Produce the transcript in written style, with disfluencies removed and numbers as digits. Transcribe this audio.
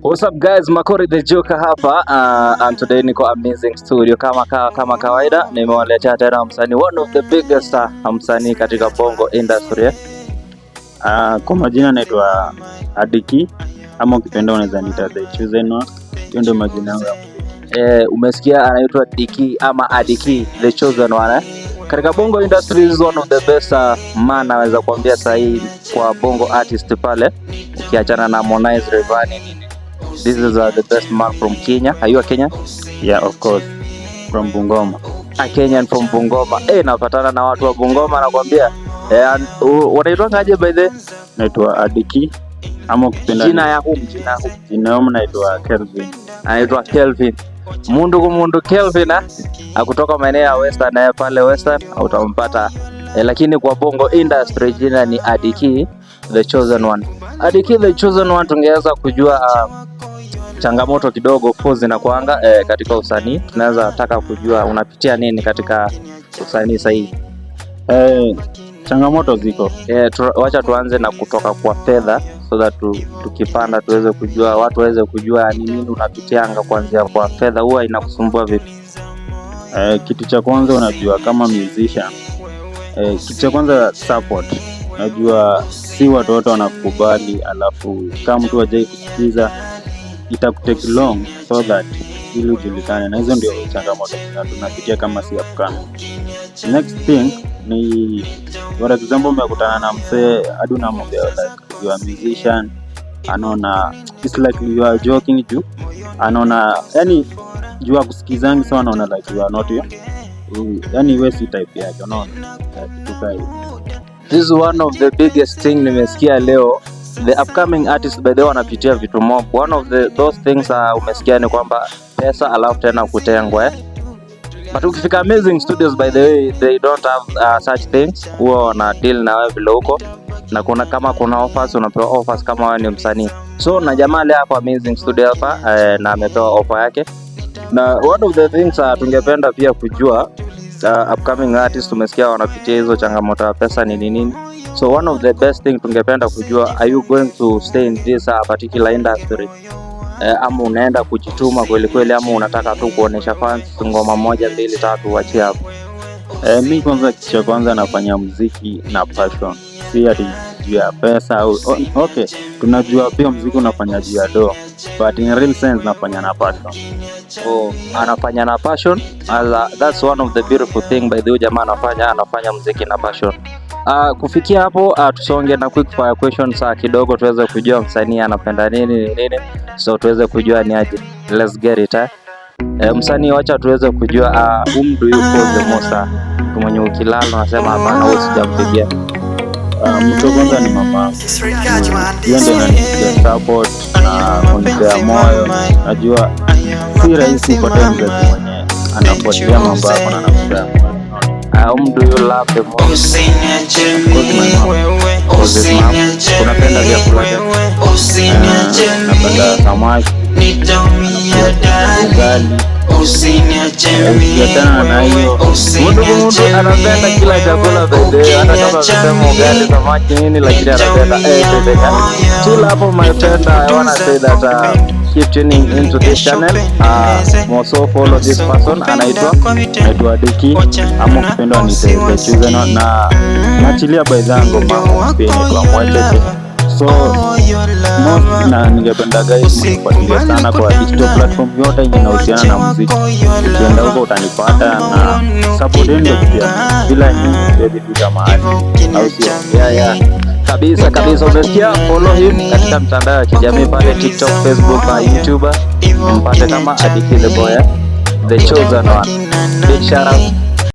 What's up guys, Makori the Joker hapa and today niko Amazing Studio kama kawaida nimewaletea tena msanii, one of the biggest msanii katika Bongo industry, eh. Kwa majina naitwa Adiki ama ukipenda unaweza niita The Chosen One. Hiyo ndio majina yangu ya muziki. Eh, umesikia anaitwa Diki ama Adiki the Chosen One, eh? Katika Bongo industry is one of the best man naweza kuambia sahii kwa Bongo artist pale, ukiachana na Harmonize, Rayvanny nini. This is the best man from Kenya. Are you a Kenyan? Yeah, of course. From Bungoma. A Kenyan from Bungoma. Eh, napatana na watu wa Bungoma nakwambia. Eh, wanaitwa aje by the Naitwa Adiki ama ukipenda jina ya hum, jina ya hum. Jina yangu naitwa Kelvin. Anaitwa Kelvin. Mundu kumundu Kelvin, eh, akutoka maeneo ya Western, eh, pale Western utampata, eh, lakini kwa Bongo industry jina ni Adiki the Chosen One. Adiki the Chosen One, tungeweza kujua changamoto kidogo po zinakuanga katika usanii. Tunaweza taka kujua unapitia nini katika usanii sahii? Eh, changamoto ziko. Eh, wacha tuanze na kutoka kwa fedha so that tukipanda tuweze kujua, watu waweze kujua ni nini unapitianga kuanzia kwa fedha, huwa inakusumbua vipi? Eh, kitu cha kwanza unajua kama musician. Eh, kitu cha kwanza support. Unajua si watu wote wanakubali, alafu kama mtu hajai kusikiza itakutake long so that ili ujulikane, na hizo ndio changamoto tunapitia kama si upcoming. Next thing ni, for example, umekutana na msee hadi unamwambia like you are musician, anaona it's like you are joking juu anaona yani juu akusikizangi, so anaona like you are not your, yani wewe si type yake, unaona, kitu kaa hiyo. This is one of the biggest thing nimesikia leo. The upcoming artists, by the way, wanapitia vitu mob. One of the those things umesikia ni kwamba pesa, alafu tena kutengwa, eh? But ukifika Amazing Studios, by the way, they don't have such things. Huwa wana deal na wewe vile uko na kuna kama kuna offers, unapewa offers kama wewe ni msanii. So na jamaa leo hapo Amazing Studio hapa, na amepewa offer yake. Na one of the things tungependa pia kujua, upcoming artists tumesikia wanapitia hizo changamoto ya pesa, nini nini. So one of the best thing tungependa kujua, are you going to stay in this particular industry? Eh, ama unaenda kujituma kweli kweli, ama unataka tu kuonesha fans ngoma moja mbili tatu uachie hapo? Eh, mi kwanza kitu cha kwanza nafanya muziki na passion, si ati juu ya pesa au okay, tunajua pia muziki unafanya juu ya do, but in real sense nafanya na passion. Oh, anafanya na passion. That's one of the beautiful thing, by the way, jamaa anafanya muziki na passion. Kufikia hapo, tusonge na quick fire questions kidogo tuweze kujua msanii anapenda nini nini, so tuweze kujua ni aje. Let's get it, eh. Eh, msanii, wacha tuweze kujua whom do you call the most, mtu mwenye ukilala unasema hapana, huyu sijampigia. Mtu wa kwanza ni mama, hiyo ndio inanipea support na kunipea moyo. Najua si rahisi upate mzazi mwenye anafuatilia mambo yako na anakupea moyo. Whom do you love the most? Cause his mom. Unapenda vyakula gani? Napenda samaki, ugali, ukiachana na hiyo Mundu mundu anapenda kila chakula bebe, hata kama amesema ugali, samaki nini, lakini anapenda everything. Till hapo, my friend, I wanna say that keep tuning into this channel. More so follow this person anaitwa Naitwa Diki ama ukipenda niite The Chosen One, na naachilia by the ngoma mpya inaitwa Mwacheche. So most na ningependa guys mnifuatilie sana kwa digital platform yote yenye inahusiana na muziki. Ukienda huko utanipata na support yenu ndio kitu ya muhimu. Bila nyinyi siwezi fika mahali, au sio? Yeah. Kabisa kabisa, umesikia? Follow him katika mtandao ya kijamii pale TikTok, Facebook na YouTube, mpate kama Adiki the Boy, eh? The Chosen One. Big shout out.